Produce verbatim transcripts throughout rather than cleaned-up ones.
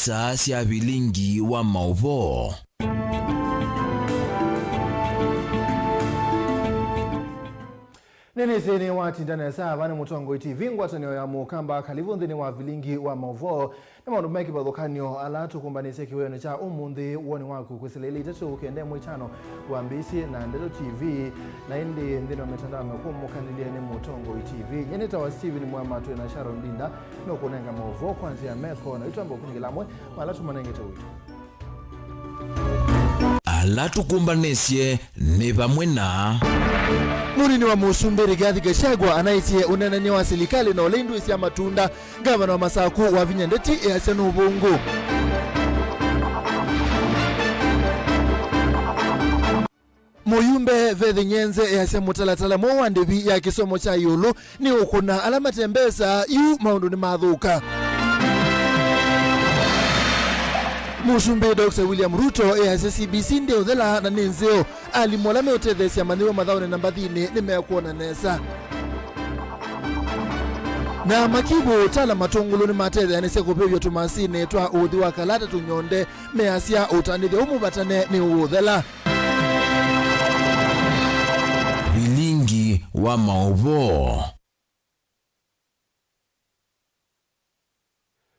Saa sya vilingi wa maũvoo. Nĩnĩsĩ nĩwatinda nesa. Ava nĩ Mũtongoi T V, ngwatanĩo ya Mũkamba. Kalivu nthĩnĩ wa vilingi wa maũvoo. Nĩ maũndũ me kĩvathũkany'o ala tũkũmbanĩsye kĩwĩonĩ kya ũmũnthĩ. Woni waku kwĩsĩla ilĩ itatũ kenda ĩmwe itano wambĩĩsye na Ndeto T V, na ĩndĩ nthĩnĩ wa mĩtandao mĩkũũ mũkanĩlye nĩ Mũtongoi T V. Nyie nĩtawa Steven Mwema, twĩ na Sharon Ndinda, nũkũnenga maũvoo kwa nzĩa ya meko, na yu twamba ũkunĩkĩla amwe ma ala tũmanengete ũito. Ala tũkũmbanĩsye nĩ vamwe na. Mũnini wa Mũsumbĩ Rigathi Gachagua anaĩtye ũneenany'a wa silikalĩ na ũlei ndwĩsya matunda. Ngavana wa Masaku Wavinya Ndeti easya nĩ ũvũngũ. Mũyumbe Vethe Nyenze easya mũtalatala mweũ wa ndĩvi ya kĩsomo kya ĩũlũ nĩ ũkũna ala mate mbesa, yu maũndũ nĩmathũka. Mũsumbĩ Doctor William Ruto easya C B C ndĩũthela na nĩ nzeo. Alimũ ala meũtetheesya amanyĩw'a mathaũnĩ na mbathinĩ nĩmekwona nesa. Na makivũ ta ala matũngũlũ nĩmatetheanĩsye kũvĩvya tũmasinĩ twa ũũthi wa kalata tũnyonde, measya ũtanĩthyo ũũ mũvatane nĩ ũũthela. Vilingi wa maũvoo.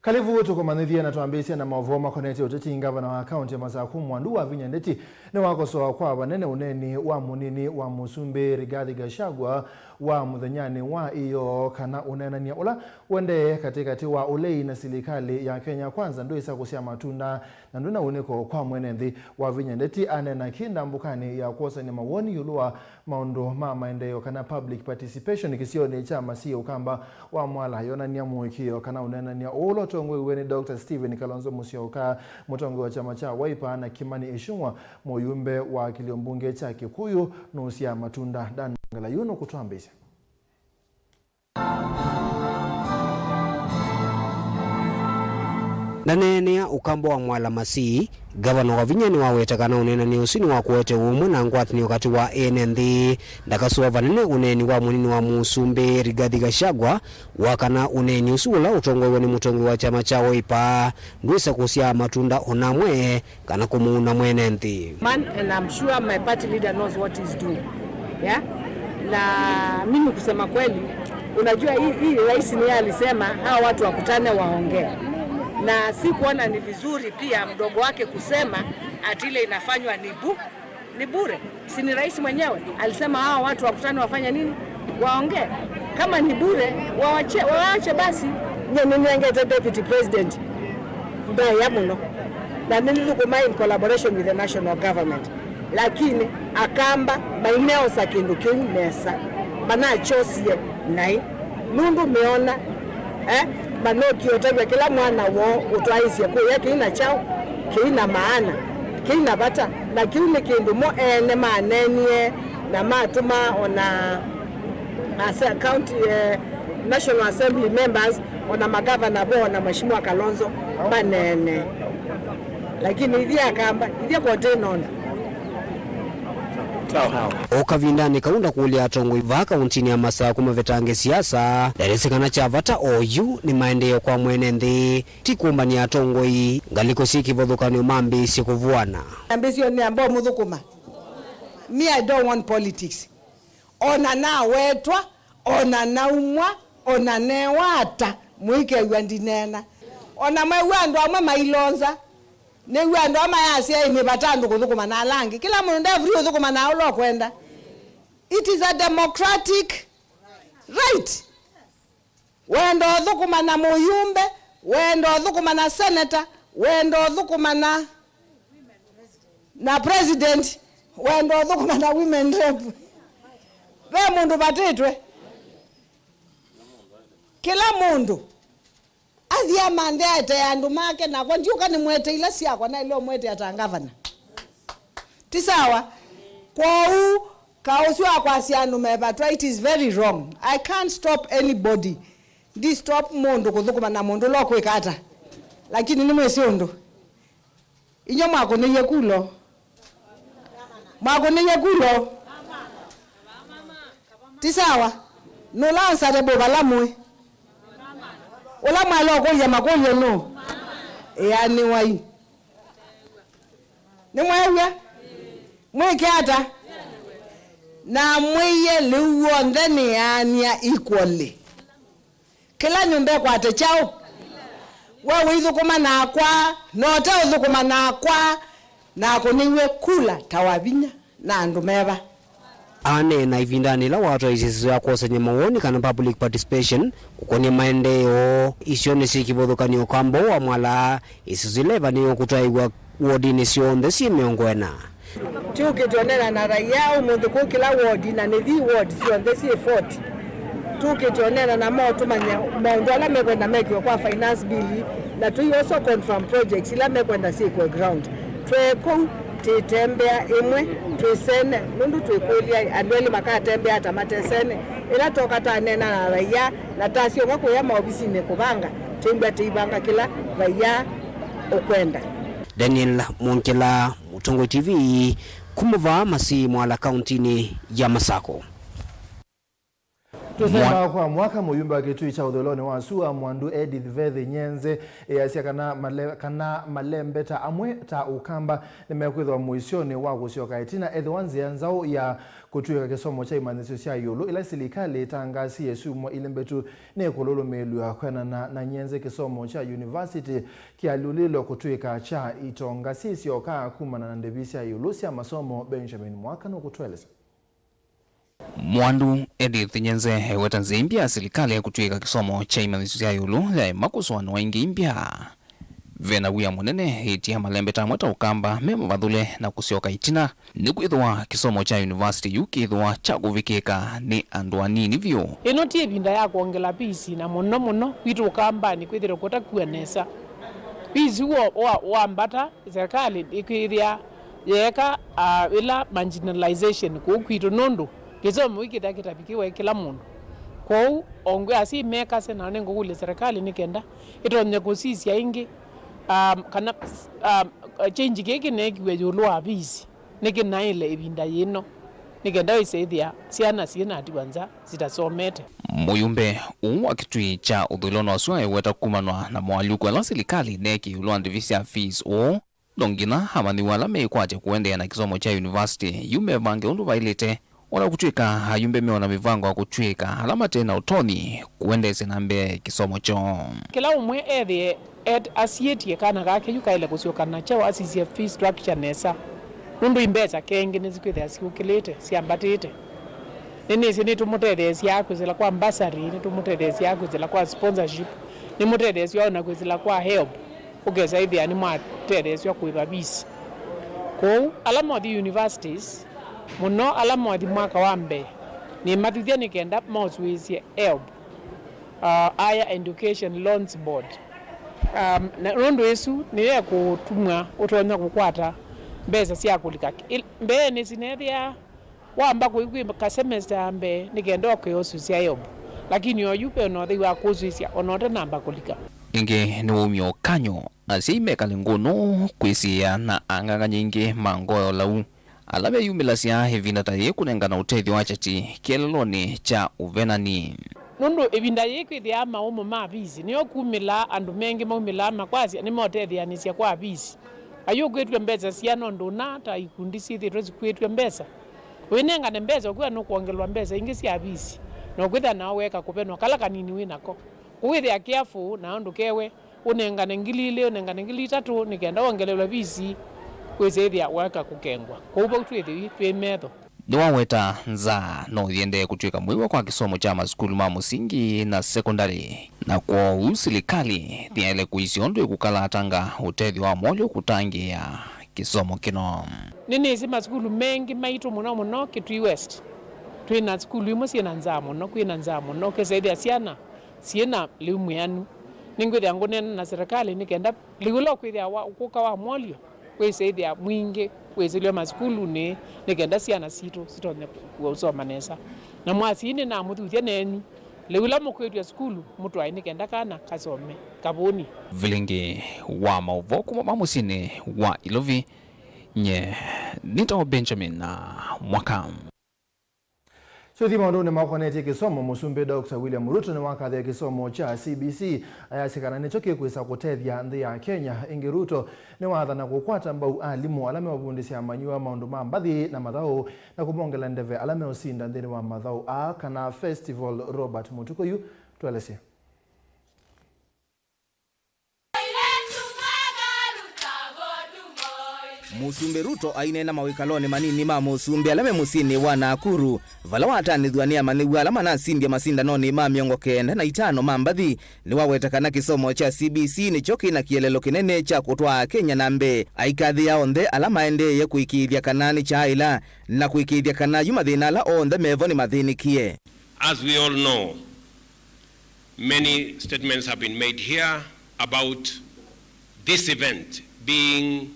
Kalivu, tũkũmanyĩthye na twambĩĩsye na maũvoo makonetye ũteti. Ngavana wa kaunti ya Masaku Mwandu Wavinya Ndeti nĩwakosoa kwa vanene ũneeni wa mũnini wa Mũsumbĩ Rigathi Gachagua wa mũthenyanĩ wa ĩyoo kana ũneenany'a ũla ũendee katĩkatĩ wa ũlei na silikalĩ ya Kenya Kwanza ndwĩsa kũsyaa matunda na ndwĩna ũnĩko kwa mwene nthĩ. Wavinya Ndeti aneena kĩ ndambũkanĩ ya kwosany'a mawoni ĩũlũ wa maũndũ ma maendeeo kana public participation kĩsionĩ kya Masii Ũkamba wa Mwala, yonany'a mũĩkĩĩo kana ũneenany'a ũũ ũla ũtongoew'e nĩ Doctor Stephen Kalonzo Musyoka, mũtongoi wa kyama kya Wiper, na Kimani Ichung'wa, mũyumbe wa kĩlio mbunge kya Kikuyu, nũsyaa matunda. Dan Ngalayu nũkũtwambĩĩsya. Ndaneenea Ũkamba wa Mwala Masii, Ngavana Wavinya nĩwaweta kana ũneenany'a ũsu nĩ wa kũete ũmwe na ngwatanĩo katĩ wa ene nthĩ. Ndakasũa vanene ũneeni wa mũnini wa Mũsumbĩ Rigathi Gachagua, wa kana ũneeni ũsu ũla ũtongoew'e nĩ mũtongoi wa kyama kya Wiper ndwĩsa kũsyaa matunda o na amwe kana kũmũuna mwene nthĩ. Man, and I'm sure my party leader knows what he's doing. Yeah? Na mimi kusema kweli, unajua hii, hii rais ni yeye alisema hawa watu wakutane waongee. Na sikuona ni vizuri pia mdogo wake kusema ati ile inafanywa ni bu-, ni bure. Si ni rais mwenyewe alisema hawa watu wakutane wafanye nini? Waongee. Kama ni bure, wawache, wawache basi. Nye nĩnengete Deputy President ndaĩa mũno, na nĩnĩthũkũmaa in collaboration with the national government, lakini Akamba maineosa kĩndũ kĩu nesa, manakyosie naĩ, nũndũ meona, eh, manokie ũtavya kĩla mwana woo ũtwaĩsye kũya kĩi na kyaũ, kĩi na maana, kĩi na vata, na kĩu nĩ kĩndũ mo ene maneenie na matũma ona ase-, county, eh, National Assembly members, ona magavana vo, ona Mheshimiwa Kalonzo maneene. Lakini ithyĩ Akamba, ithyĩ kotĩ nona. O kavindanĩ kau ndakũlya atongoi vaa kauntinĩ ya Masaku mavetange siasa, ndaelesye kana kya vata oyu nĩ maendeeo kwa mwene nthĩ, ti kũmbany'a atongoi. Ngalĩko syĩ kĩvathũkany'o mambĩĩsye kũvũana. Ambĩsyo nĩ amba ũmũthũkũma. Me, I don't want politics. Ona nawetwa, ona naumwa, ona newa ata, mũikew'a ndineena. Ona mwew'a andũ amwe mailonza, nĩw'a andũ amwe mayasya, "Ĩ, nĩ vata andũ kũthũkũma na ala angĩ." Kĩla mũndũ nde free ũthũkũma na ũla ũkwenda. It is a democratic right. Wenda ũthũkũma na mũyumbe, wenda ũthũkũma na senator, wenda ũthũkũma na, na president, wenda ũthũkũma na women rep. Ve mũndũ vatĩtwe? Kĩla mũndũ athi amanthe aetee andũ make, nakwa ndiũka nĩmwete ila syakwa, naĩle ũmwetea ta ngavana. Ti sawa? Kwoou, kaũsyo wa kwasya andũ mevatwa, it is very wrong. I can't stop anybody. Ndi stop mũndũ kũthũkũma na mũndũ ũla ũkwĩka ata. Lakini nĩmwĩsĩ ũndũ. Inyuĩ mwakũnĩie kulo. Mwakũnĩie kulo. Ti sawa? Nũla answerable vala mũĩ? Ũla mwaĩle ũkũlya makũlyo nũũ? Ĩanĩwai. Nĩmweew'a? Mwĩke ata? Namwĩie lĩu w'onthe nĩyaanĩa equally. Kĩla nyũmba ĩkwate kyaũ? We wĩithũkũma nakwa, na ũteũthũkũma nakwa, nakũnĩw'e kula ta wa vinya na andũ meva. Aneena ĩvindanĩ yĩla watwaisye ĩsĩso ya kwosany'a mawoni kana public participation kũkonĩa maendeeo isionĩ syĩ kĩvathũkany'o Ũkamba wa Mwala, ĩsĩso ĩla ĩvanĩĩwe kũtwaĩw'a wodinĩ syonthe syĩ mĩongo ĩna. Tũkĩte ũneena na raia ũmũnthĩ kũũ kĩla wodi, na nĩ thi wodi syonthe syĩ forty. Tũkĩte ũneena na mo tũmanye maũndũ ala mekwenda mekĩwe kwa finance bill, na tũi also confirm projects ila mekwenda syĩkwe ground. Twĩ kũu, twĩtembea ĩmwe, twĩsene, nũndũ twĩkũlya andũ elĩ makatembea ata matesene. Ĩla twoka taneena na raia, na tasyonga kũya maovisinĩ kũvanga, twĩmbwa tĩivanga kĩla raia ũkwenda. Daniel Mwongela, Mũtongoi T V, kuma vaa Masii Mwala, kauntinĩ ya Masako. Tũsemba kwa mwaka, mũyumbe wa kĩtui kya ũthũĩlonĩ wa sua Mwandu Edith Vethi Nyenze easya kana male-, kana malembeta amwe ta Ũkamba nĩmekwĩthĩwa mũisyonĩ wa kũsyoka ĩtina ethĩwa nzĩa nzaũ ya kũtw'ĩka kĩsomo kya imanyĩsyo sya ĩũlũ ĩla silikalĩ ĩtangasie syumwa ilĩ mbĩtu nĩkũlũlũmĩĩlw'a. Kwĩanana na Nyenze, kĩsomo kya yunivasiti kĩalyũlilwe kũtw'ĩka kya itonga syĩ syoka kumana na ndĩvi sya ĩũlũ sya masomo. Benjamin Mwaka nũkũtũelesya. Mwandu Edith Nyenze eweta nzĩa imbya ya silikalĩ ya kũtw'ĩka kĩsomo kya imanyĩsyo sya ĩũlũ yaema kũsũanĩwa ĩngĩ imbya. Ve na wia mũnene ĩtia malembeta amwe ta Ũkamba me mavathũle na kũsyoka ĩtina, nĩkwĩthĩwa kĩsomo kya yunivasiti yu kĩthĩwa kya kũvikĩka nĩ andũ anini vyũ. Ĩno ti ĩvinda ya kwongela fees, na mũno mũno kwitũ Ũkambanĩ kwĩthĩwe kũtakuwa nesa. Fees wa, wa, wambata, serikali ĩkwĩthĩa yeeka, ah, ĩla marginalization kũu kwitũ, nũndũ kĩsomo kĩu kĩthĩa kĩtavikĩwe kĩla mũndũ. Kwoou, o ngwĩa asyai mekase, na nĩngũkũlya serikali nĩ kenda ĩtonye kũsisya ĩngĩ, um, kana, um, change kĩĩ kĩneekiwe ĩũlũ wa fees nĩkĩnaĩle ĩvinda yĩno, nĩ kenda ĩseĩthĩa syana syĩ na atiwa nza sitasomete. Mũyumbe ũũ wa kĩtui kya ũthũĩlonĩ wa sua eweta kumanwa na moalyũku ala silikalĩ ĩneekie ĩũlũ wa ndĩvi sya fees ũũ, no nginya amanyĩw'a ala meĩkwatya kũendeea na kĩsomo kya yunivasiti yu mevange ũndũ vaĩlĩte, o na kũtw'ĩka ayumbe meona mĩvango ya kũtw'ĩka ala mate na ũtonyi kũendeesya na mbee kĩsomo kyoo. Kĩla ũmwe ethĩe et-, asiĩtye kana kake yu kaĩle kũsyoka na kyaũ asisye fee structure nesa, nũndũ imbesa kengĩ nĩsikwĩthĩa syũkĩlĩte, syambatĩte. Nĩnĩsĩ nĩtũmũtetheesyaa kwĩsĩla kwa bursary, nĩtũmũtetheesyaa kwĩsĩla kwa sponsorship, nĩmũtetheesyaa o na kwĩsĩla kwa help. Ũkesa ĩthĩa nĩmwatetheesw'a kũĩva fees. Kwoou, ala mothi universities, mũno ala mothi mwaka wa mbee, nĩmathuthya nĩ kenda mosũĩsye help, uh, Higher Education Loans Board. Um, na nũndũ ĩsu nĩyo ĩkũtuma ũtonya kũkwata mbesa sya kũlika. Ĩl-, mbeenĩ sinethĩaa wamba kũi kwĩ ka semester ya mbee nĩ kenda ũkĩosũsya help, lakini oyu ve na ũthei wa kũsũĩsya ona ũtanamba kũlika. Ĩngĩ nĩwaumya ũkany'o asyai mekale ngũnũ kwĩsiĩĩa na ang'ang'anyi aingĩ ma ngoyo lau ala meyumĩlasya ĩvinda ta yĩĩ kũnengana ũtethyo wa kyati kĩeleelonĩ kya ũvenani. Nũndũ ĩvinda yĩĩ kwĩthĩaa maũmũ ma fees, nĩyo kumĩlaa andũ mengĩ maumĩlaa makwasya nĩmeũtetheanĩsya kwa fees. Ayũkwĩtw'e mbesa siana ũndũ ũna ta ikundi syĩthĩĩtwe sikuĩtw'e mbesa. Wĩnengane mbesa, ũkwĩa nũkwongelwa mbesa ingĩ sya fees, na ũkwĩthĩa nao weeka kũvenwa kala kanini wĩ nako. Kũu wĩthĩa careful na ũndũ kewe, ũnengane ngili ilĩ, ũnengane ngili itatũ, nĩ kenda wongelelwe fees, wĩsĩthĩa weeka kũkengwa. Kwoou vau twĩthĩwi twĩ metho. Nĩwaweta nzaa no yĩendee kũtw'ĩka mwĩw'a kwa kĩsomo kya masukulu ma mũsingi na sekondalĩ, na kwoou silikalĩ nĩyaĩle kũisya ũndũ ĩkũkalatanga ũtethyo wa mwolyo kũtangĩĩa kĩsomo kĩno. Nĩnĩsĩ masukulu mengĩ maitũ, mũno mũno Kitui West, twĩ na sukulu imwe syĩ na nzaa mũno, kwĩ na nzaa mũno, ũkĩsethĩa syana syĩ na lĩu mwĩanu. Nĩngwĩthĩa ngũneena na serikali nĩ kenda lĩu ũla ũkwĩthĩa wa, ũkũka wa mwolyo wĩsĩthĩa mwingĩ wĩsĩlwe masukulunĩ nĩ kenda syana sitũ sitonye kũsoma nesa. Na mwasyi nĩnamũthuthya nenyu, lĩu ũla mũkwĩtw'a sukulu mũtwae nĩ kenda kana kasome kavũni. Vilingi wa maũvoo kuma va mũsyĩnĩ wa Ilovi, nye nĩtawa Benjamin na Mwaka. Tũthi maũndũnĩ makonetye kĩsomo, Mũsumbĩ Doctor William Ruto nĩwakathĩa kĩsomo kya C B C, ayasya kana nĩkyo kĩkwĩsa kũtethya nthĩ ya Kenya. Ĩngĩ Ruto nĩwathana kũkwata mbau alimũ ala meũvundĩsya amanyĩw'a maũndũ ma mbathi na mathaũ na kũmongela ndeve ala meũsinda nthĩnĩ wa mathaũ aa kana festival. Robert Mũtuku yu tũelesye. Mũsumbĩ Ruto aineena mawĩkalonĩ manini ma mũsumbĩ ala me mũsyĩnĩ wa Nakuru, vala watanĩthw'a nĩ amanyĩw'a ala manasindie masindanonĩ ma mĩongo kenda na itano ma mbathi, nĩwaweta kana kĩsomo kya C B C nĩkyo kĩ na kĩeleelo kĩnene kya kũtwaa Kenya na mbee. Aikathĩa onthe ala maendeeye kũĩkĩĩthya kana nĩkyaaĩla na kũĩkĩĩthya kana yu mathĩna ala onthe mevo nĩmathĩnĩkie. As we all know, many statements have been made here about this event being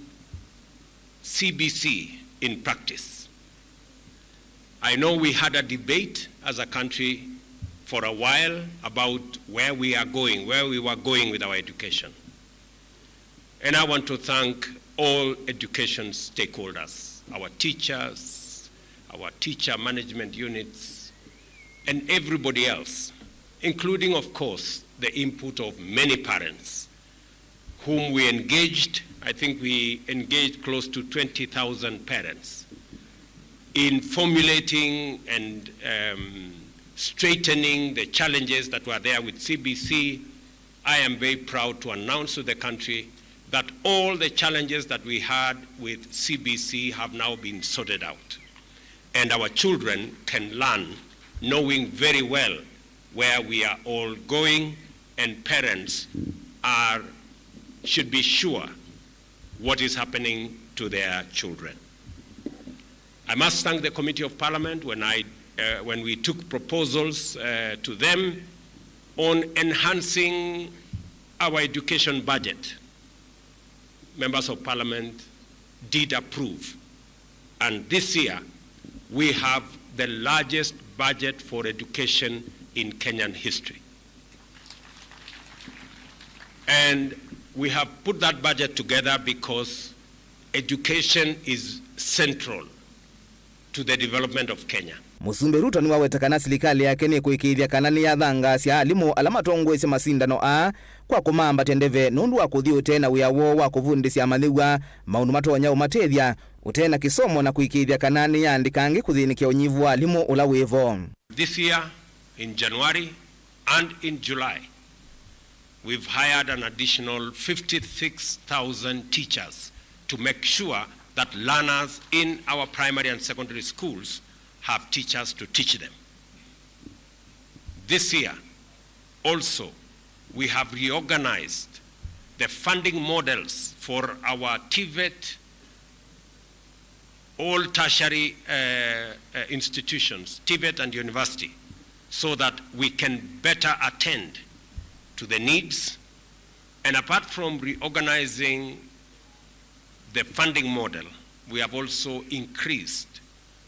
C B C in practice. I know we had a debate as a country for a while about where we are going, where we were going with our education. And I want to thank all education stakeholders, our teachers, our teacher management units, and everybody else, including, of course, the input of many parents whom we engaged. I think we engaged close to twenty thousand parents in formulating and, um, straightening the challenges that were there with C B C. I am very proud to announce to the country that all the challenges that we had with C B C have now been sorted out. And our children can learn knowing very well where we are all going, and parents are, should be sure what is happening to their children. I must thank the Committee of Parliament when I, uh, when we took proposals, uh, to them on enhancing our education budget. Members of Parliament did approve, and this year we have the largest budget for education in Kenyan history. And we have put that budget together because education is central to the development of Kenya. Mũsumbĩ Ruto nĩwaweta kana silikalĩ yake nĩkũĩkĩĩthya kana nĩyathangaasya alimũ ala matongoesye masindano aa kwa kũmaambatya ndeve nũndũ wa kũthi ũte na wĩa woo wa kũvundĩsya amanyĩw'a maũndũ matonya ũmatethya ũte na kĩsomo na kũĩkĩĩthya kana nĩyaandĩka angĩ kũthĩnĩkya ũnyivu wa alimũ ũla wĩvo. This year, in January and in July, we've hired an additional fifty-six thousand teachers to make sure that learners in our primary and secondary schools have teachers to teach them. This year, also, we have reorganized the funding models for our TVET, all tertiary, uh, uh, institutions, TVET and university, so that we can better attend to the needs. And apart from reorganizing the funding model, we have also increased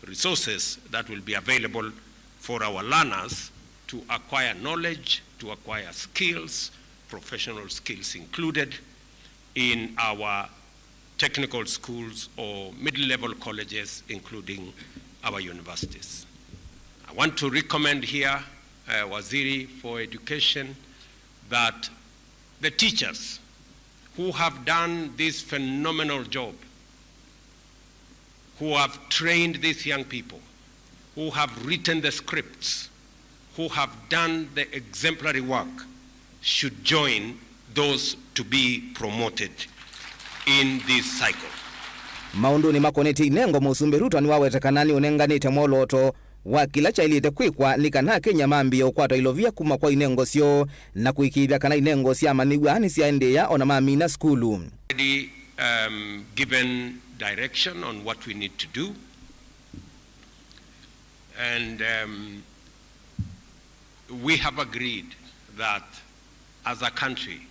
resources that will be available for our learners to acquire knowledge, to acquire skills, professional skills included, in our technical schools or middle-level colleges, including our universities. I want to recommend here, uh, Waziri for Education, that the teachers who have done this phenomenal job, who have trained these young people, who have written the scripts, who have done the exemplary work, should join those to be promoted in this cycle. Maũndũnĩ makonetye inengo, Mũsumbĩ Ruto nĩwaweta kana nĩũnenganĩte mwolooto wa kĩla kyaĩlĩte kwĩkwa nĩ kana Akenya mambĩĩe ũkwata ilovia kuma kwa inengo syoo na kũĩkĩĩthya kana inengo sya amanyĩw'a nĩsyaendeea o na mamina sukulu. Already, um, given direction on what we need to do, and, um, we have agreed that as a country,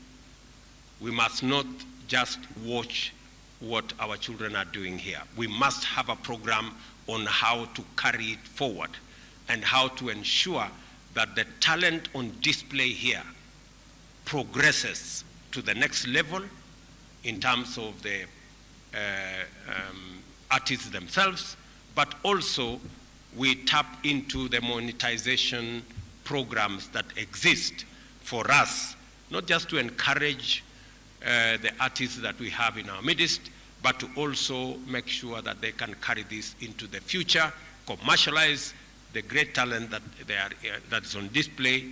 we must not just watch what our children are doing here. We must have a program on how to carry it forward and how to ensure that the talent on display here progresses to the next level in terms of the, uh, um, artists themselves, but also We tap into the monetization programs that exist for us, not just to encourage uh, the artists that we have in our midst, but to also make sure that they can carry this into the future, commercialize the great talent that they are, uh, that is on display,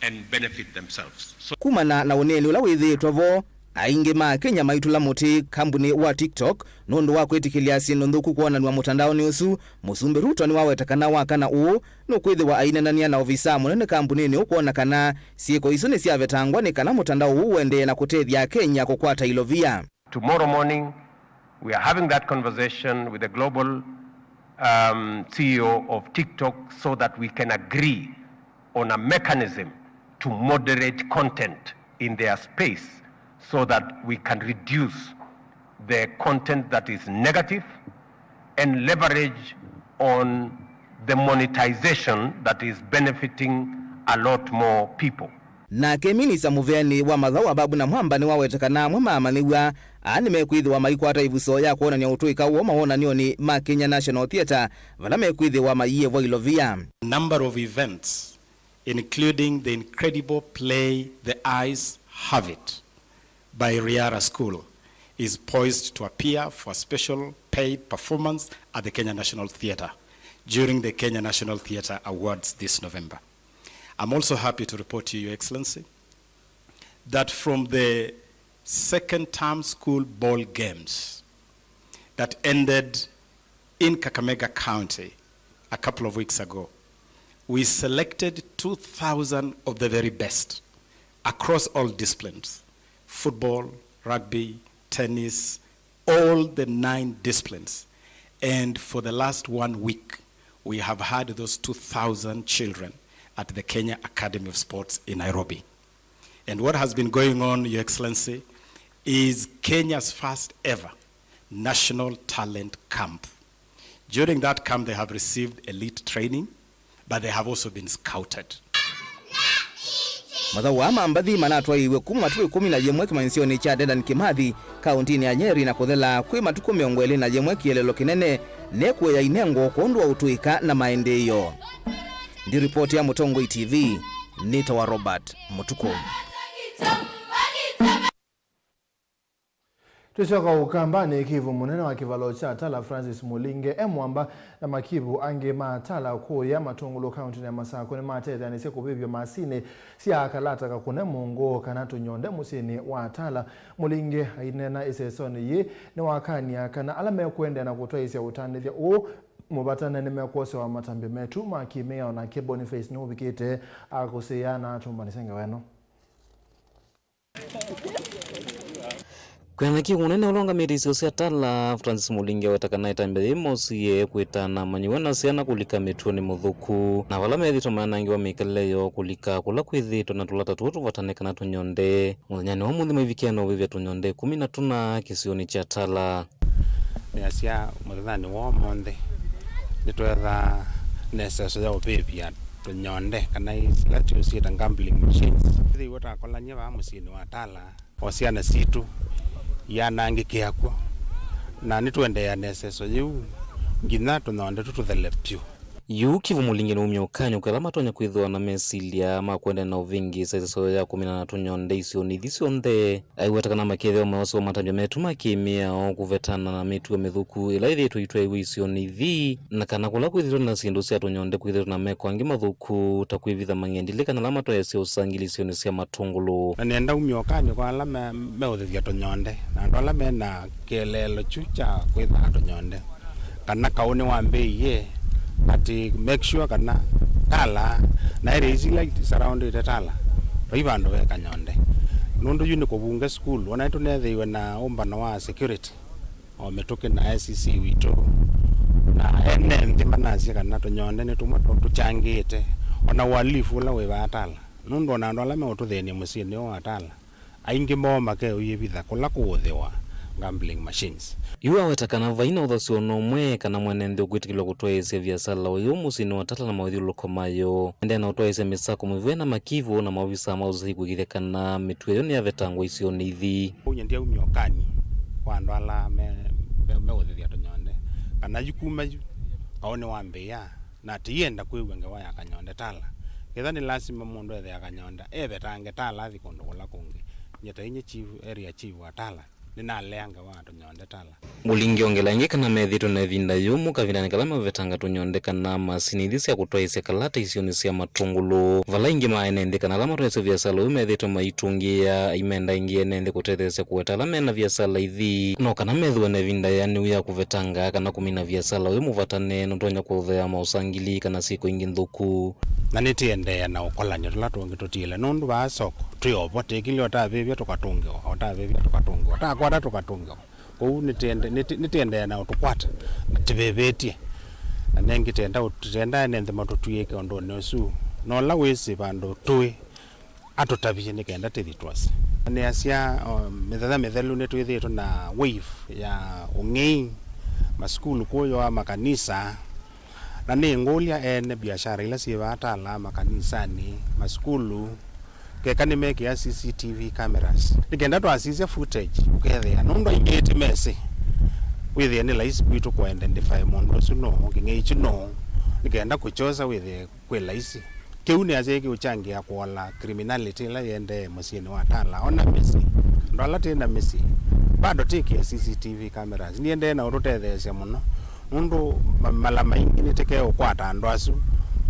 and benefit themselves. So, kumana na ũneeni ũla wĩthĩĩtwe vo, aingĩ ma Akenya maitũla mũtĩ kambuni wa TikTok nũndũ wa kwĩtĩkĩlya syĩndũ nthũku kwonanw'a mũtandaonĩ ũsu. Mũsumbĩ Ruto nĩwaweta kana wakana ũũ nũkwĩthĩwa aineenany'a na ovisaa mũnene kambuninĩ ũkwona kana syĩko isu nĩsyavetangwa nĩ kana mũtandao ũũ ũendee na kũtethya Akenya kũkwata ilovia. Tomorrow morning, we are having that conversation with the global, um, C E O of TikTok so that we can agree on a mechanism to moderate content in their space so that we can reduce the content that is negative and leverage on the monetization that is benefiting a lot more people. Nake minista mũveanĩ wa mathaũ Ababu Namwamba nĩwaweta kana amwe ma amanyĩw'a aa nĩmekwĩthĩwa maikwata ĩvuso ya kwonany'a ũtũĩka woo mawonany'onĩ ma Kenya National Theatre vala mekwĩthĩwa maiĩvwa ilovia. Number of events, including the incredible play The Eyes Have It by Riara School, is poised to appear for a special paid performance at the Kenya National Theatre during the Kenya National Theatre Awards this November. I'm also happy to report to you, Your Excellency, that from the second term school ball games that ended in Kakamega County a couple of weeks ago, we selected two thousand of the very best across all disciplines: football, rugby, tennis, all the nine disciplines. And for the last one week, we have had those two thousand children at the Kenya Academy of Sports in Nairobi. And what has been going on, Your Excellency, is Kenya's first ever National Talent Camp. During that camp, they have received elite training, but they have also been scouted. Mathaũ aa ma mbathi manatwaĩiw'e kuma matukũ ĩkũmi na yĩmwe kĩmanyĩsyonĩ kya Dedan Kimathi, kaũntĩnĩ ya Nyeri, na kũthela kwĩ matukũ mĩongo ĩlĩ na yĩmwe kĩeleelo kĩnene, nĩ kũea inengo kwondũ wa ũtũĩka na maendeeo. Ndi ripoti ya Mũtongoi T V, nĩtawa Robert Mũtukũ. Tũsyoka Ũkambanĩ, Kivu, mũnene wa kĩvalo kya Tala Francis Mulinge e mwamba na makivu angĩ ma Tala kũũya Matũngũlũ kaũntĩnĩ ya Masakũ nĩmatetheanĩsye kũvĩvya masinĩ sya kalata kakũne mũngũ kana tũnyonde mũsyĩnĩ wa Tala. Mulinge aineena ĩsesonĩ yĩĩ nĩwakany'a kana ala mekũendeea na kũtwaĩĩsya ũtandĩthya ũũ mũvatane nĩmekwosewa matambya metu ma kĩ-mĩao. Nake Boniface nĩũvikĩte akũsĩĩa na atũmbanĩsya ngewa ĩno. Kwĩana kĩ ũnene ũla ũngamĩte isio sya Tala, Francis Mulinge aweta kana ĩtambya yĩĩ mosie kwĩtana amanyĩw'a na syana kũlika mĩtuonĩ mĩthũku, na vala methĩĩtwe mayanangĩwa mĩkalĩle yoo kũlika kũla kwĩthĩĩtwe na tũlata tũũ tũvatane kana tũnyonde. Mũthenyanĩ wa ũmũnthĩ maivikĩa na ũvĩvya tũnyonde ĩkũmi na tũna kĩsionĩ kya Tala. Nĩasya mũthenyanĩ wa ũmũnthĩ nĩtwethaa na ĩseso ya ũvĩvya tũnyonde, kana ila tũsyĩta gambling machines. Ĩthĩiwe takolany'e vaa mũsyĩnĩ wa Tala, o syana sitũ ianangĩkĩa kw'o, na nĩtũendeea na ĩseso yĩu nginya tũnyonde tũtũ tũthele vyũ. Yu Kivu Mulinge nĩwaumya ũkany'o kwĩ ala matonya kwĩthĩwa na mesilya ma kũendeea na ũvĩngĩĩsa ĩseso ya kũminana na tũnyonde isionĩ ithi syonthe. Aiweta kana makethĩwa mayosewa matambya metu ma kĩ-mĩao kũvetana na mĩtuo mĩthũku ĩla ĩthĩĩtwe ĩitwaĩw'e isionĩ ithi, na kana kũla kwĩthĩĩtwe na syĩndũ sya tũnyonde kwĩthĩĩtwe na meko angĩ mathũku ta kwĩvitha mang'endilĩ kana ala matwaĩĩsya ũsangili isionĩ sya Matũngũlũ. Na nĩenda umya ũkany'o kwa ala me-, meũthĩthya tũnyonde na andũ ala me na kĩeleelo kyu kya kwĩthaa tũnyonde, kana kaũ nĩwambĩĩie, ati make sure kana Tala na area isi ila surroundĩte Tala vai vandũ ve kanyonde, nũndũ yu nĩ kũvunge sukulu. Ona nĩtũnethĩiwe na ũmbano wa security, o mĩtũkĩ na S C witũ, na ene nthĩ manasya kana tũnyonde nĩ tũmwe tũ-, tũkyangĩĩte ona uhalifu ũla wĩ vaa Tala, nũndũ ona andũ ala meũtũthĩny'a mũsyĩnĩ ũũ wa Tala, aingĩ moo makeũyĩvitha kũla kũũthĩwa gambling machines. Yu aweta kana vai na ũthasyo o na ũmwe kana mwene nthĩ ũkwĩtĩkĩlwa kũtwaĩĩsya viasala ũyũ mũsyĩnĩ wa Tala na maũthyũlũlũko mayo. Endeea na ũtwaĩĩsya mĩsako mĩvũe na makivu na maovisaa ma ũsai kũĩkĩĩthya kana mĩtuo ĩyo nĩyavetangwa isionĩ ithi. Ũu nye ndyaumya ũkany'o kwa andũ ala me, me, meũthĩthya tũnyonde kana yu kuma yu kaũ nĩwambĩĩa. Na tĩyenda kwĩw'a ngewa ya Kanyonde Tala. Ketha nĩ lasima mũndũ ethĩa Kanyonde, evetange Tala athi kũndũ kũla kũngĩ. Nyie ta inyie chief, area chief wa Tala, nĩnalea ngewa ya tũnyonde Tala. Mũlingi ongela ĩngĩ kana methĩĩtwe na ĩvinda yũmũ kavindanĩ kala mavetanga tũnyonde kana masinĩ ithi sya kũtwaĩĩsya kalata isionĩ sya matũngũlũ, vala aingĩ ma ene nthĩ kana ala matwaĩĩsya viasala ũyũ methĩĩtwe maitũngĩĩa aimenda aingĩ ene nthĩ kũtetheesya kũweta ala mena viasala ithi, no kana methĩwe na ĩvinda yĩanĩu ya kũvetanga kana kũmina viasala ũyũ mũvatane nũtonya kũthea maũsangili kana syĩko ingĩ nthũku. Na nĩtĩendeea na ũkolany'o tũla tũngĩ tũtiĩle, nũndũ vaa soko twĩ o vo, tĩkilye ũtavĩvya tũkatũngĩwa, ũtavĩvya tũkatũngĩwa, ũtakwata tũkatũngĩwa. Kwoou nĩtĩende-, nĩtĩ-, nĩtĩendeea na ũtũkwata na tĩvĩvĩtye. Na nengĩ tenda ũ-, tenda ene nthĩ matũtw'ĩĩke ũndũnĩ ũsu. Na ũla wĩsĩ vandũ tũĩ, atũtavye nĩ kenda tĩthi twose. Nĩasya, o, mĩthenya mĩthelu nĩtwĩthĩĩtwe na wave ya ũng'ei, masukulu kũyũa, makanisa, na nĩngũlya ene biashara ila syĩ vaa Tala, makanisanĩ, masukulu, keka nĩmekĩa C C T V cameras. Nĩ kenda twasisya footage, ũkethĩa, nũndũ aingĩ tĩmesĩ, wĩthĩe nĩ laisi kwitũ kũ identify mũndũ ũsu nũũ, kĩng'ei kyu nũũ, nĩ kenda kũkyosa wĩthĩe kwĩ laisi. Kĩu nĩasya kĩũkyangĩa kũola criminality ĩla yĩendee mũsyĩnĩ wa Tala. Ona mĩsyĩ, andũ ala twĩ na mĩsyĩ, bado twĩkĩe C C T V cameras. Nĩendee na ũtũtetheesya mũno, nũndũ ma-, mala maingĩ nĩtũkee ũkwata andũ asu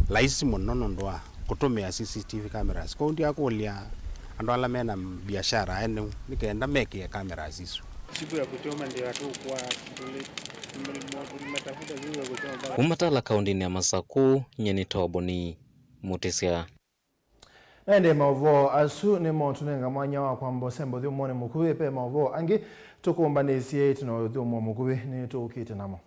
laisi mũno nũndũ wa kũtũmĩa C C T V cameras. Kwoou ndyakũlya andũ ala mena biashara ene nĩ kenda mekĩe cameras isu. Siku ya kuchoma ndio hatukuwa tuli-, tulimetafuta siku ya kuchoma mpaka. Kuma Tala kaũndĩnĩ ya Masakũ, nyie nĩ Toboni Mũtĩsya. Na ĩndĩ maũvoo asu nĩmo tũnenga mwanya wa kwamba ũsemba ũthyũmũonĩ mũkuvĩ. Ve maũvoo angĩ tũkũmbanĩsye ĩtina wa ũthyũmũo mũkuvĩ nĩtũũkĩte namo.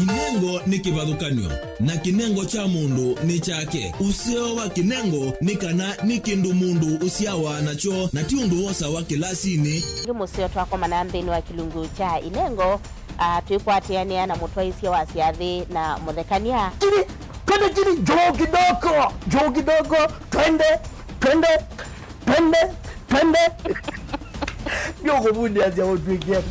Inengo nĩ kĩvathũkany'o, na kĩnengo kya mũndũ nĩ kyake. Ũseo wa kĩnengo nĩ kana nĩ kĩndũ mũndũ ũsyawa nakyo, na ti ũndũ wosawa kĩlasinĩ. Ĩngĩ mũseo twakomana nthĩnĩ wa kĩlungu kya inengo, ah, twĩkwatĩanĩa na mũtwaĩĩsya wa syathĩ na mũthekany'a. Chini, twende chini, juu kidogo, juu kidogo, twende, twende, twende, twende. Ndio kuvundia sia utwikia.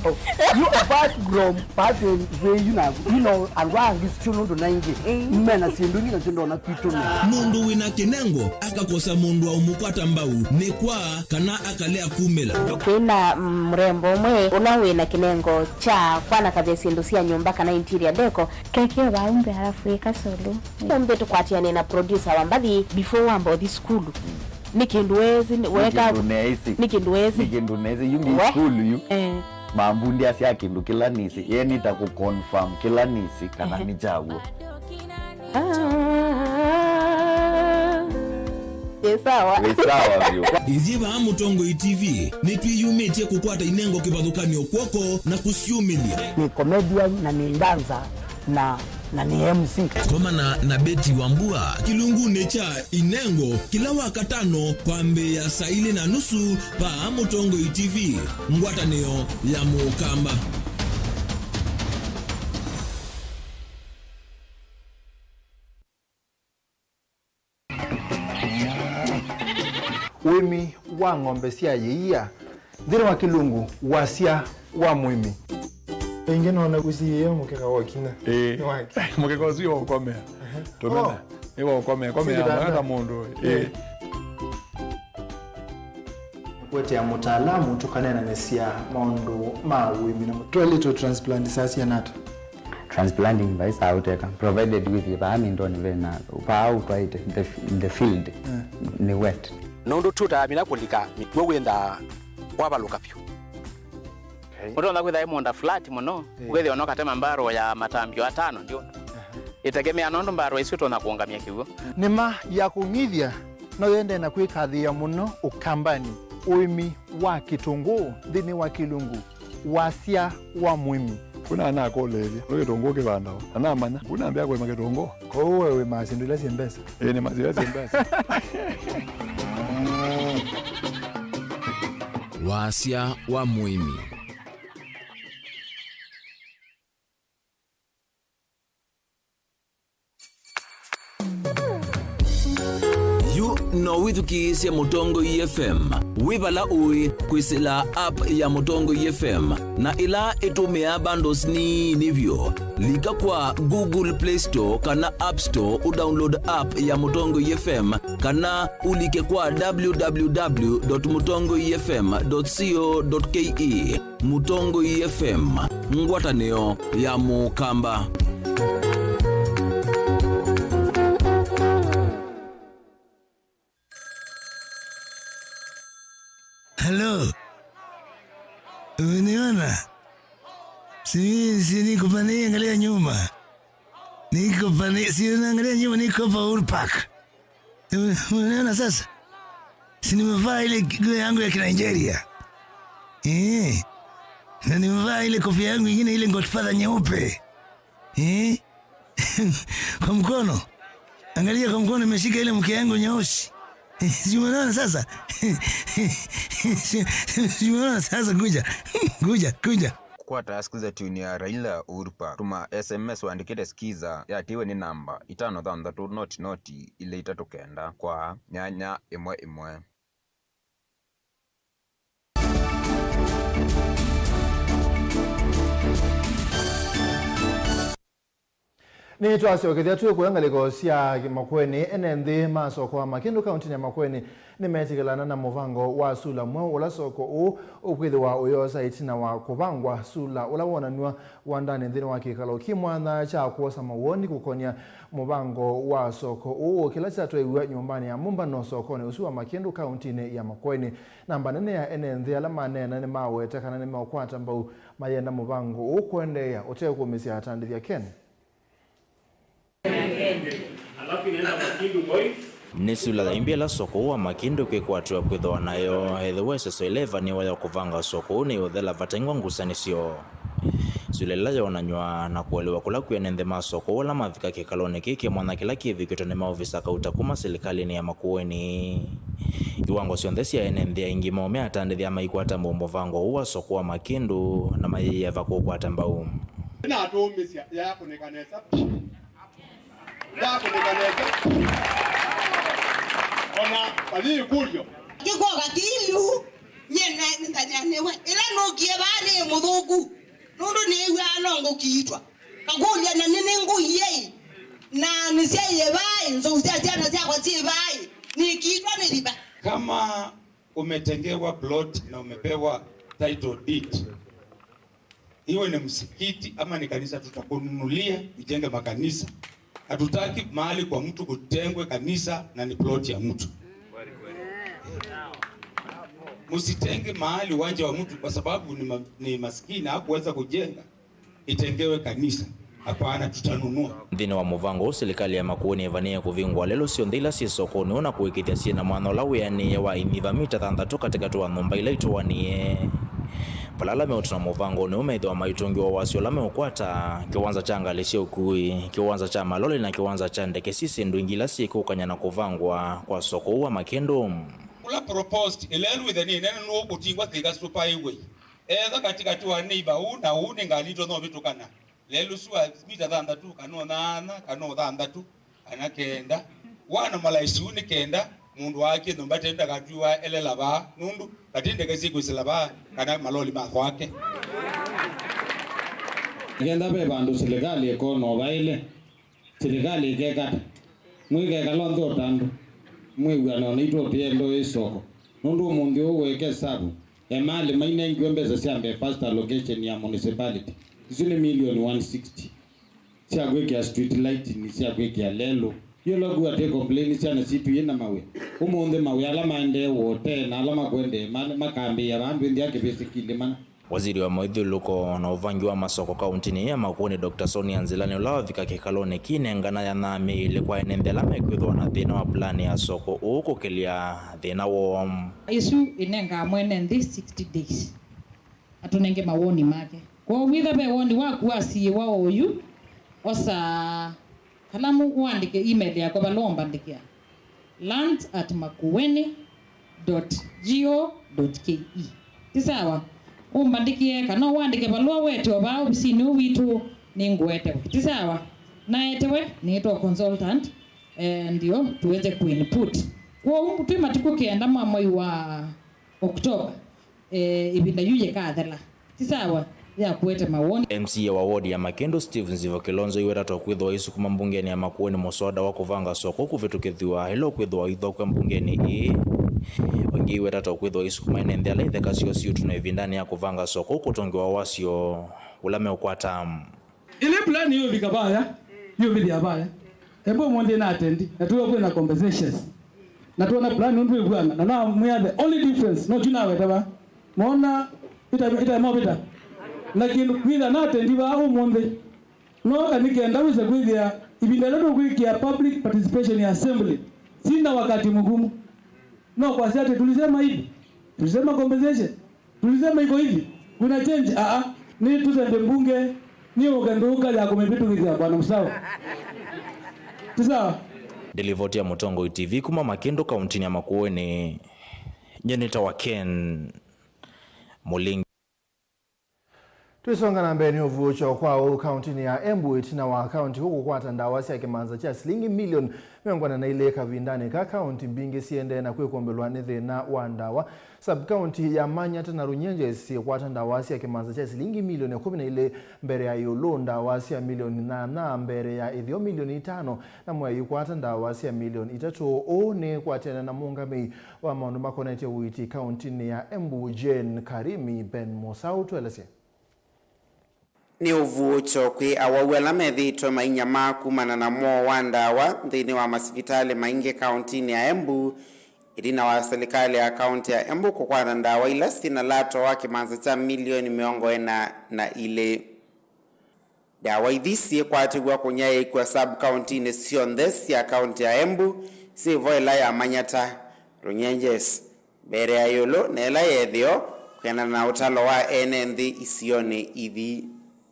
You apart from pathway you na, you know, and why this tune ndo naingi. Mena sindu ngi na tindo na kitu. Mũndũ wĩna kĩnengo akakosa mũndũ wa ũmũkwata mbau nĩ kwa kana akalea kumĩla. Twĩna, mm, mũrembo ũmwe ũla wĩna kĩnengo kya kwanakavya syĩndũ sya nyũmba kana interior deco. Keke vau mbee alafu ĩka solo. Ũmbe tũkwatĩane na producer wa mbathi before wamba ũthi sukulu. Nĩ kĩndũ weesĩ, nĩ weka, kĩndũ neesĩ. Nĩ kĩndũ weesĩ. Nĩ kĩndũ neesĩ, yu ngi we sukulu yu. Eh. Mambundiasya kĩndũ kĩla nĩsĩ, ye nĩta kũ confirm kĩla nĩsĩ kana, ehe, nĩ kyaw'o. Ah. Ĩ sawa. Ĩ sawa vyũ. Ithyĩ vaa Mũtongoi T V nĩtwĩyumĩtye kũkwata inengo kĩvathũkany'o kw'oko na kũsyumĩlya. Nĩ comedian na nĩ dancer na, na nĩ M C. Komana na Betty Wambua kĩlungunĩ kya Inengo kĩla Wakatano kwambĩĩa saa ilĩ na nusu vaa Mũtongoi T V, ngwatanĩo ya Mũkamba. Ũĩmi wa ng'ombe sya yĩia nthĩnĩ wa kĩlungu wasya wa mũĩmi. Ĩngĩ nona kũsiĩĩa mũkeka wa kina. Ĩĩ. Nĩ wake. Mũkeka ũsu nĩ wa ũkomea. Ehe. Tũmena. Oh. Nĩ wa ũkomea. Komea. Sindikana. Mwana ta mũndũ. Ĩĩ. Ĩĩ. Kũetea mũtaalamu tũkaneenanĩsya maũndũ ma ũĩmi na mũtwaĩlĩtwe transplant saa siana ata? Transplanting vai saa ũteka, provided with vaa mindoni vena, vaa ũtwaĩte, the, the field, eh, nĩ wet. Nũndũ tũtamina kũlika mĩkw'ũ wĩnthaa wavalũka vyũ. Okay. Ũtonya kwĩtha ĩ mũũnda flat mũno, eh, ũkethĩa ona ũkatema mbarũ ya matambio atano ndio. Aha. Ĩtegemea nũndũ mbarũ isu ũtonya kũũngamya kĩw'ũ. Nĩma ya kũng'ithya no yende na kwĩkathĩĩa mũno Ũkambanĩ, ũĩmi wa kĩtũngũũ nthĩnĩ wa kĩlungu wasya wa mũĩmi. Kuna anakũlĩĩlya, nĩ kĩtũngũũ kĩvandawa? Na namanya, kuna ambĩa kũĩma kĩtũngũũ. Kwoou we wĩmaa syĩndũ ila syĩ mbesa? Ĩĩ, nĩmaa syĩndũ ila syĩ mbesa. Wasya wa mũĩmi. Yu no wĩthukĩĩsye Mũtongoi F M wĩ vala ũĩ kwĩsĩla app ya Mũtongoi F M na ĩla ĩtũmĩaa bundles nini vyũ. Lika kwa Google Play Store kana App Store ũdownload app ya Mũtongoi F M, kana ũlike kwa w w w dot mũtongoi f m dot co dot k e. Mũtongoi F M, ngwatanĩo ya Mũkamba. Halo. Umeniona? Si, si niko pale, angalia nyuma. Niko pale, si unaangalia nyuma, niko hapa Uhuru Park. Ume-, umeona sasa? Si nimevaa ile nguo yangu ya Kinigeria? Eh. Na nimevaa ile kofia yangu ingine, ile Godfather nyeupe. Eh? Kwa mkono. Angalia kwa mkono, nimeshika ile mke yangu nyeusi. Si umeona sasa? Si umeona sasa? Kuja. Kuja, kuja. Kũkwata sikiza tune ya Raila Uhuru Park, tũma S M S wandĩkĩte sikiza yatĩwe nĩ namba itano thanthatũ noti noti ilĩ itatũ kenda kwa nyanya ĩmwe ĩmwe. Nĩtwasyokethya twĩkũya ngalĩko sya Makueni. Ene nthĩ ma soko wa Makĩndũ kauntinĩ ya Makueni nĩmetĩkĩlana na mũvango wa sula mweũ ũla soko ũũ ũkwĩthĩwa ũyoosa ĩtina wa kũvangwa. Sula ũla wonanw'a wandanĩ nthĩnĩ wa kĩkalo kĩ mwanya kya kwosa mawoni kũkonya mũvango wa soko ũũ, kĩla kyatwaiw'a nyũmbanĩ ya mũmbano sokonĩ ũsu wa Makĩndũ kauntinĩ ya Makueni. Namba nene ya ene nthĩ ala maneena nĩmaweta kana nĩmeũkwata mbau mayenda mũvango ũũ kũendeea ũtekũũmĩsya atandĩthya Ken. Nĩ sula ya imbi ĩla soko ũũ wa Makĩndũ kwĩkwatĩwa kwĩthĩwa nayo, ethĩwa ĩseso ĩla ĩvanĩwa ya kũvanga soko ũũ nĩyũthela vataingwa ngusanĩsyo. Sula ĩla yonanywa na kũelewa kũla kwĩ ene nthĩ ma soko ũũ ala mavika kĩkalonĩ kĩĩ kĩ mwanya kĩla kĩvikĩtwe nĩ maovisa kauta kuma silikalĩnĩ ya Makueni. Iwango syonthe sya ene nthĩ aingĩ moo meatandĩthya maikwata mbau mũvango ũũ wa soko wa Makĩndũ na mayĩyeva kũkwata mbau. Natũũmĩsya yakũnĩka nesa. Yakũnĩka nesa. Ona vathi ĩkũlyo. Kĩkwova kĩilu, nyie nĩthanyanĩwe. Ĩla nũkie vaa nĩ mũthũku. Nũndũ nĩw'aa no ngũkiitwa. Ngakũlya, na nĩ, nĩ ngũiei? Na nĩsyaie vai? Nzou sya syana syakwa syĩ vai? Nĩkiitwa nĩ thiva? Kama umetengewa plot na umepewa title deed, iwe ni msikiti ama ni kanisa, tutakununulia ujenge makanisa. Hatutaki mahali kwa mtu kutengwe kanisa na ni plot ya mtu. Msitenge mahali uwanja wa mtu kwa sababu ni, ma, ni maskini, hakuweza kujenga, itengewe kanisa. Hapana, tutanunua. Nthĩnĩ wa mũvango ũũ, silikalĩ ya Makueni ĩvanĩĩe kũvingũa lelũ syonthe ila syĩ sokonĩ ũũ na kũĩkĩĩthya syĩ na mwanya ũla wĩanĩe wa inyiva mita thanthatũ katĩkatĩ wa nyũmba ila itũanĩe. Vala ala meũtona mũvangonĩ ũũ methĩwa maitũngĩwa wasyo ũla meũkwata kĩwanza kya ngalĩ sya ũkui, kĩwanza kya maloli na kĩwanza kya ndeke, syĩ syĩndũ ingĩ ila syĩkũkany'a na kũvangwa kwa soko ũũ wa Makĩndũ. Kũla proposed, ĩlelũ ĩthe nĩ ĩnene nũũ kũtingwa Thika Super Highway. Etha katĩkatĩ wa neighbor ũũ na ũũ nĩ ngalĩ itonya ũvĩtũkana. Lelũ ũsu wa mita thanthatũ, kana o nyanya, kana o thanthatũ, kana kenda. Wana malaisi ũũ nĩ kenda mũndũ waakie nyũmba tene ndakatw'ĩwa elela vaa, nũndũ katĩ ndeke syĩkwĩsĩla vaa, kana maloli ma kwake. Kenda ve vandũ silikalĩ ĩkona ũvaĩle, silikalĩ ĩkeka ata? Mwĩkekala onthe o ta andũ, mwĩw'ane o naitũ tũyenda ĩ soko. Nũndũ ũmũnthĩ ũũ wĩke savu, emalĩ mainengiwe mbesa sya mbee first allocation ya municipality. Isu nĩ milioni one sixty. Sya kwĩkĩa street lighting, sya kwĩkĩa lelũ. Yu ũla ũkwĩw'a twĩ complain syana sitũ yĩ na mawĩa. Ũmũnthĩ mawĩa ala maendee woo tene na ala makũendee ma-, makambĩĩa vaa andũ ĩnthĩ ya kĩvĩsĩ kĩlĩmana. Waziri wa mũthyũlũlũko na ũvangi wa masoko kauntinĩ ya Makueni, Doctor Sonia Nzilani, ũla wavika kĩkalonĩ kĩĩ nengana ya nyaa mĩĩlĩ kwa ene nthĩ ala mekwĩthĩwa na thĩna wa plan ya soko ũũ kũkĩlya thĩna woo. Ĩsu ĩnengaa mwene nthĩ sixty days atũnenge mawoni make. Kwoou wĩtha ve woni waku wasiĩĩwa oyu, osa kalamu ũandĩke email yakwa vala ũmbandĩkĩa, lands at makueni dot go dot ke. Ti sawa? Ũmbandĩkĩe kana ũandĩke valũa wete o vaa ovisinĩ ũũ witũ, nĩngũetewe. Ti sawa? Naetewe, nĩĩtwa consultant, eh, ndio tuweze kuinput Kwoou twĩ matukũ kenda ma mwei wa October, eh, ĩvinda yu yĩkathela. Ti sawa ya kũete mawoni. M C A wa ward ya Makĩndũ, Steve Nzivo Kilonzo, aiweta ta ũkwĩthĩwa aisukuma mbungenĩ ya Makueni mũswada wa kũvanga soko kũvĩtũkĩthw'a ĩla ũkwĩthĩwa ũithokw'a mbungenĩ ĩĩ. Ũngĩ aiweta ta ũkwĩthĩwa aisukuma ene nthĩ ala itheka syoo siũtũnwa ĩvindanĩ ya kũvanga soko kũtũngĩwa wasyo ũla meũkwata. Ĩla plan yũvika vaya, yũvithya vaya. Embu ũmũnthĩ na atendi, na tuwe kwĩna compensations. Na tuona plan nũndũ ĩvw'ana, na na mwĩa the only difference, no tu naweta va. Mona, ita, ita mo vita. Na kĩndũ kwĩtha na atendi va ũmũnthĩ. No kanikenda wĩse kwĩthĩa, ivinda ĩla tũkwĩkĩa public participation ya assembly, sina wakati mgumu. No kwasya atĩ tulisema hivi, tulisema compensation. Tulisema iko hivi, kuna change, ah, ah, ni tusembe mbunge, ni ũke ndũka ya kũmĩvĩtũkĩthya bwana msawa. Ti sawa? Ndilivoti ya Mũtongoi T V kuma Makĩndũ kauntinĩ ya Makueni, nyie nĩtawa Ken Mũlingi. Tũisonga na mbee nĩ ũvuũkyo kwa ũu kauntinĩ ya Embu ĩtina wa kaunti kũkwata ndawa sya kĩmanza kya silingi milioni mĩongo ĩna na ilĩ kavindanĩ ka kaunti mbingĩ siendee na kwĩkũmbĩlwa nĩ thĩna wa ndawa. Sub-county ya Manyata na Runyenjes syĩkwata ndawa sya kĩmanza kya silingi milioni ĩkũmi na ilĩ mbere ya ĩũlũ, ndawa sya milioni nyanya mbere ya ĩtheo milioni itano, na Mwea yĩkwata ndawa sya milioni itatũ. Ũũ nĩ kwatene na mũũngamĩi wa maũndũ makonetye ũiiti kauntinĩ ya Embu, Jane Karimi. Ben Mosau, tũelesye. Nĩ ũvuũkyo kwĩ awau ala methĩĩtwe mainyamaa kumana na mwoo wa ndawa nthĩnĩ wa masivitalĩ maingĩ kauntinĩ ya Embu, ĩtina wa silikalĩ ya kaunti ya Embu kũkwata ndawa ila syĩ na lato wa kĩmanza kya milioni mĩongo ĩna na ilĩ. Ndawa ithi syĩkwatĩw'a kũnyaĩĩkw'a sub-kauntinĩ syonthe sya kaunti ya Embu, syĩ vo ĩla ya Manyata, Runyenjes, mbere ya ĩũlũ na ĩla ya ĩtheo, kwĩanana na ũtalo wa ene nthĩ isionĩ ithi.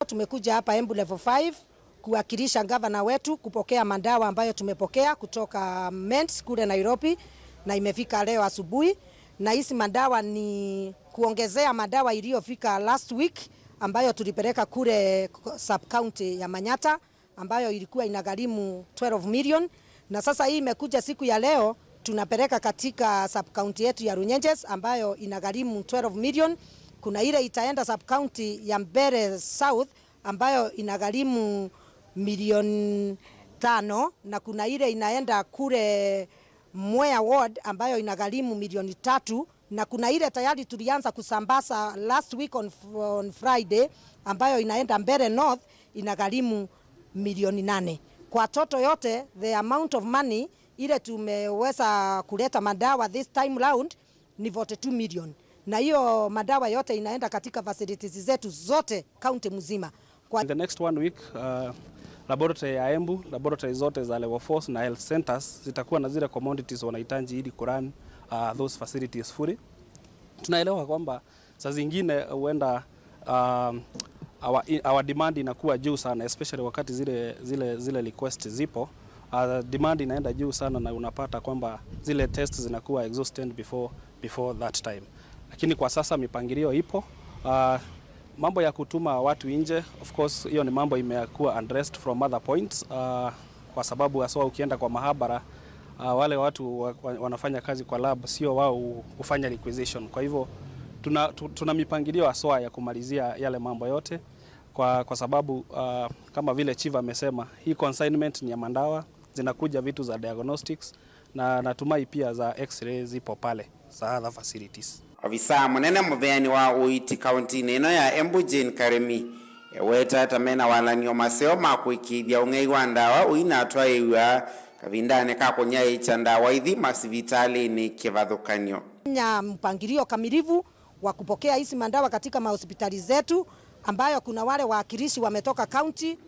Tumekuja hapa Embu Level five kuwakilisha gavana wetu kupokea madawa ambayo tumepokea kutoka Ments kule Nairobi na imefika leo asubuhi, na hizi madawa ni kuongezea madawa iliyofika last week ambayo tulipeleka kule sub-county ya Manyata ambayo ilikuwa inagharimu twelve million, na sasa hii imekuja siku ya leo, tunapeleka katika sub-county yetu ya Runyenjes ambayo inagharimu twelve million. Kuna ile itaenda sub-county ya Mbeere South ambayo inagharimu milioni tano, na kuna ile inaenda kule Mwea Ward ambayo inagharimu milioni tatu, na kuna ile tayari tulianza kusambaza last week on, on Friday, ambayo inaenda Mbeere North, inagharimu milioni nane. Kwa total yote, the amount of money ile tumeweza kuleta madawa this time round ni forty-two million. Na hiyo madawa yote inaenda katika facilities zetu zote county mzima. Kwa In the next one week, uh, laboratory ya Embu, laboratory zote za level four na health centers zitakuwa na zile commodities wanahitaji ili kurun, uh, those facilities fully. Tunaelewa kwamba saa zingine huenda, um, our, our demand inakuwa juu sana, especially wakati zile, zile, zile request zipo. Uh, demand inaenda juu sana na unapata kwamba zile tests zinakuwa exhausted before, before that time. Lakini kwa sasa mipangilio ipo. Uh, mambo ya kutuma watu nje, of course, hiyo ni mambo imekuwa addressed from other points, uh, kwa sababu haswa ukienda kwa mahabara, uh, wale watu wa, wa, wanafanya kazi kwa lab sio wao hu-, hufanya requisition. Kwa hivyo tuna, tu-, tuna mipangilio haswa ya kumalizia yale mambo yote kwa, kwa sababu, uh, kama vile chief amesema, hii consignment ni ya mandawa, zinakuja vitu za diagnostics, na natumai pia za x-ray zipo pale, za other facilities. Ovisaa mũnene mũveani wa ũiiti kauntinĩ ĩno ya Embu, Jane Karemi, eweta ta mena walany'o maseo ma kũĩkĩĩthya ũng'ei wa ndawa ũinatwaĩĩw'a kavindanĩ ka kũnyaĩĩkya ndawa ithi masivitalĩnĩ kĩvathũkany'o. Fanya mpangilio kamilifu wa kupokea hizi madawa katika mahospitali zetu, ambayo kuna wale wawakilishi wametoka county,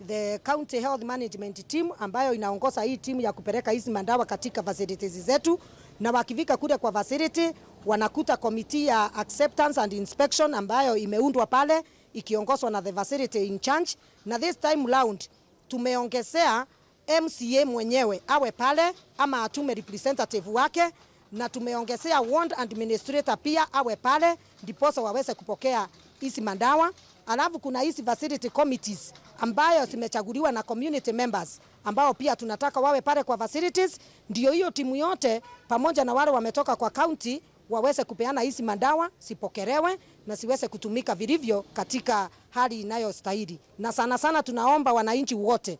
the County Health Management Team ambayo inaongoza hii timu ya kupeleka hizi madawa katika facilities zetu, na wakifika kule kwa facility wanakuta committee ya acceptance and inspection ambayo imeundwa pale ikiongozwa na the facility in charge, na this time round tumeongezea M C A mwenyewe awe pale ama atume representative wake, na tumeongezea ward administrator pia awe pale, ndiposa waweze kupokea hizi madawa. Alafu kuna hizi facility committees ambayo zimechaguliwa na community members ambao pia tunataka wawe pale kwa facilities, ndio hiyo timu yote pamoja na wale wametoka kwa county waweze kupeana hizi madawa, zipokelewe na ziweze kutumika vilivyo katika hali inayostahili. Na sana sana tunaomba wananchi wote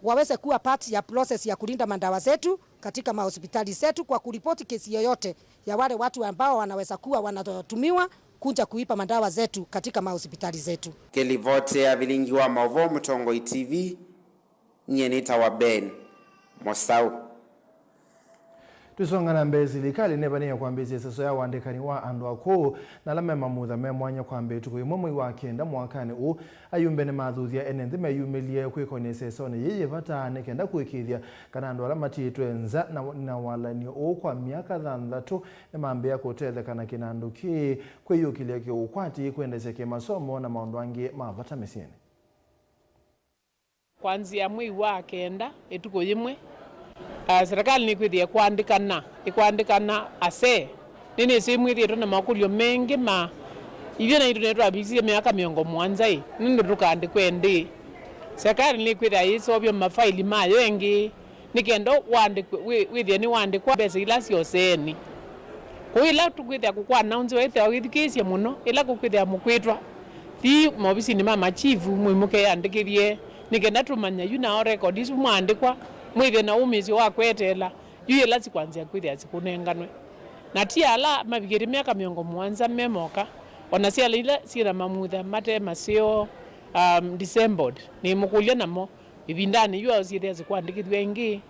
waweze kuwa part ya process ya kulinda madawa zetu katika mahospitali zetu kwa kuripoti kesi yoyote ya wale watu ambao wanaweza kuwa wanatumiwa kuja kuiba madawa zetu katika mahospitali zetu. Kĩlivoti ya vilingi wa maũvoo Mũtongoi T V, nyie nĩtawa Ben Mosau. Tũisonga na mbee, silikalĩ nĩvanĩĩe kwambĩĩsya ĩseso ya ũandĩkani wa andũ akũũ na ala me mamutha me mwanya kwambĩĩa ĩtukũ yĩmwe mwei wa kenda mwakanĩ ũũ. Ayumbe nĩmathuthya ene nthĩ meyumĩlye kwĩkony'a ĩsesonĩ yĩĩ yĩ vata nĩ kenda kũĩkĩĩthya kana andũ ala matiĩtwe nza na, na walany'o ũũ kwa myaka thanthatũ nĩmambĩĩa kũtetheka na kĩnandũ kĩĩ kwĩyũkĩlya kĩũkwati, kwendesya kĩmasomo na maũndũ angĩ ma vata mĩsyĩnĩ. Kwanzĩa mwei wa kenda, ĩtukũ yĩmwe, ah, serikali nĩkwĩthĩa ĩkwandĩkana, ĩkwandĩkana asee. Nĩnĩsĩ ĩmwĩthĩĩtwe na makũlyo mengĩ ma ithyĩ naitũ nĩtwavikisye myaka mĩongo mũonza ĩ, nũndũ tũkaandĩkwe ĩndĩĩ? Serikali nĩkwĩthĩa yĩseũvya mafaili mayo ĩngĩ nĩ kenda wandĩkwe, wĩ-, wĩthĩe nĩwandĩkwa mbesa ila syoseeni. Kũu ĩla tũkwĩthĩa kũkwanaunsĩwa, ĩthĩwa wĩthukĩĩsye mũno ĩla kũkwĩthĩa mũkwĩtwa, thi maovisinĩ ma machifu, mwĩ mũkeyandĩkĩthye, nĩ kenda tũmanye yu nao rekondi isu mwaandĩkwa, mwĩthĩe na wũmĩĩsyo wa kweteela yu yĩla sikwanzĩa kwĩthĩa sikũnenganwe. Na ti ala mavikĩte myaka mĩongo mũonza me moka, o na syana ila syĩ na mamutha mate maseo, um, disembled, nĩmũkũlya namo ĩvindanĩ yu ao syĩthĩa sikwandĩkĩthw'a ĩngĩ.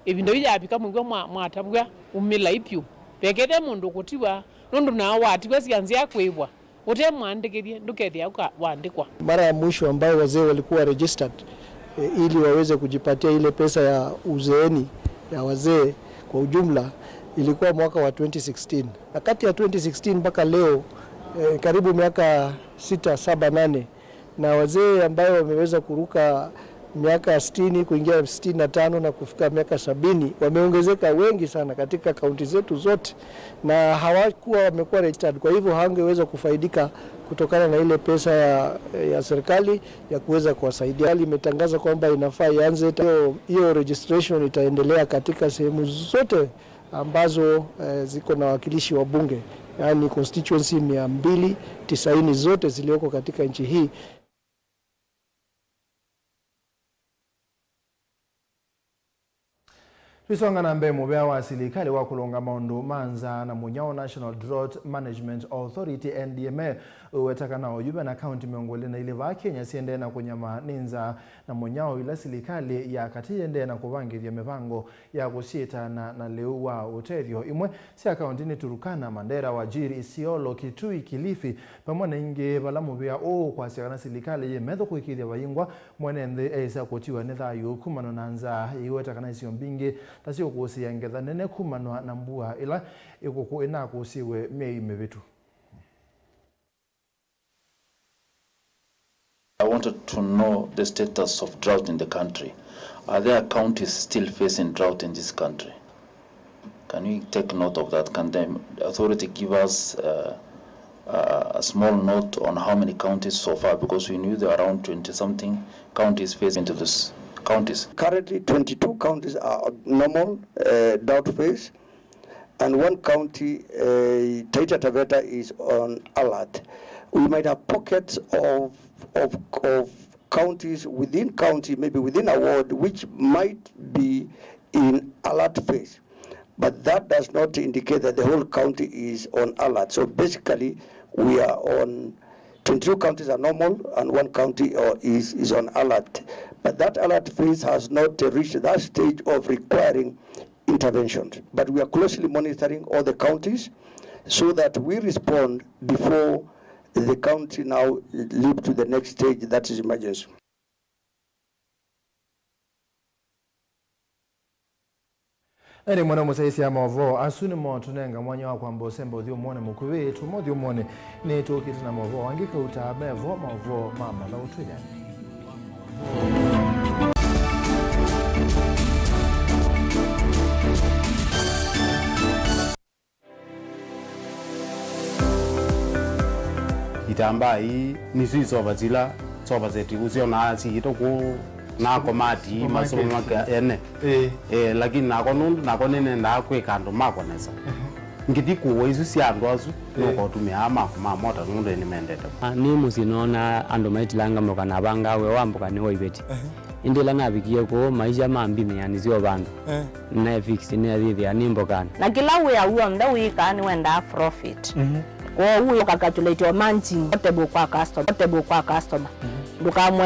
Ĩvinda yu yavika mũiw'a mwa-, mwatavw'a, umĩlai vyũ. Vekethĩa mũndũ ũkũtiwa, nũndũ nao watiwa syanzĩa kwĩw'a ũte mwandĩkĩthye, ndũkethĩa ũka-, waandĩkwa. Mara ya mwisho ambayo wazee walikuwa registered, eh, ili waweze kujipatia ile pesa ya uzeeni ya wazee kwa ujumla ilikuwa mwaka wa twenty sixteen. Na kati ya twenty sixteen mpaka leo, eh, karibu miaka sita, saba, nane, na wazee ambayo wameweza kuruka miaka sitini kuingia sitini na tano na kufika miaka sabini wameongezeka wengi sana katika kaunti zetu zote, na hawakuwa wamekuwa registered, kwa hivyo hawangeweza kufaidika kutokana na ile pesa ya, ya serikali ya kuweza kuwasaidia. Serikali imetangaza kwamba inafaa ianze hiyo, hiyo registration itaendelea katika sehemu zote ambazo, eh, ziko na wakilishi wa bunge, yaani constituency mia mbili tisaini zote zilioko katika nchi hii. Tũisonga na mbee, mũvea wa silikalĩ wa kũlũnga maũndũ ma nzaa na mũnyao, National Drought Management Authority, N D M A, ũiweta kana oyu ve na kaunti mĩongo ĩlĩ na ilĩ vaa Kenya siendee na kũnyamaa nĩ nzaa na mũnyao, ila silikalĩ ya katĩ yendee na kũvangĩthya mĩvango ya kũsyĩtana na lĩu wa ũtethyo. Imwe sya kaunti nĩ Turkana, Mandera, Wajir, Isiolo, Kitui, Kilifi, vamwe na ingĩ, vala mũvĩa ũũ ũkwasya kana silikalĩ yĩ metho kũĩkĩĩthya vayingwa mwene nthĩ eĩsa kũtiwa nĩ thayũ kumana na nzaa. Yĩiweta kana isio mbingĩ ta siũkũsĩĩa ngetha nene kumanwa na mbua ĩla ĩkũkũ ĩnakũsĩwe myei mĩvĩtu. I wanted to know the status of drought in the country. Are there counties still facing drought in this country? Can we take note of that? Can the authority give us, uh, uh, a small note on how many counties so far? Because we knew there are around twenty something counties facing into these counties. Currently, twenty-two counties are on normal, uh, drought phase, and one county, uh, Taita Taveta, is on alert. We might have pockets of, of, of counties within county, maybe within a ward, which might be in alert phase. But that does not indicate that the whole county is on alert. So basically, we are on, twenty-two counties are normal and one county, uh, is, is on alert. But that alert phase has not, uh, reached that stage of requiring interventions. But we are closely monitoring all the counties so that we respond before the county now leap to the next stage, that is emergency. Na ĩndĩ mwana mũsyaĩĩsya maũvoo asu nĩmo tũnenga mwanya wa kwamba ũsemba ũthyũmũonĩ mũkuvĩ. Tuma ũthyũmũonĩ, nĩtũkĩte na maũvoo angĩ kauta mevo maũvoo ma mathaũ twĩthĩane. Itambaa ii nĩsyo isova sila sofa set ũsyonaa siĩtwe kũũ Nakomaa ti supermarket ene. Eh, lakini nako nũndũ nako nĩnendaa kwĩka andũ makwa nesa. Ngĩthi kũwa isu sya andũ asu, nũkotũmĩaa makwa ma mota nũndũ nĩmendete. Ah, nĩ mũsyĩ noona andũ maitilanga mboka na avangaa wĩa wa mboka nĩ wa iveti. Ĩndĩ ĩla navikie kũu, maisha mambimĩa nĩsyo vandũ. Naefix nĩathĩthĩa nĩ mbokanĩ. Na kĩla wĩa w'onthe wĩkaa nĩwendaa profit. Kwoou ũkacalculate o margin, portable kwa customer, portable kwa customer. Ndũkamũ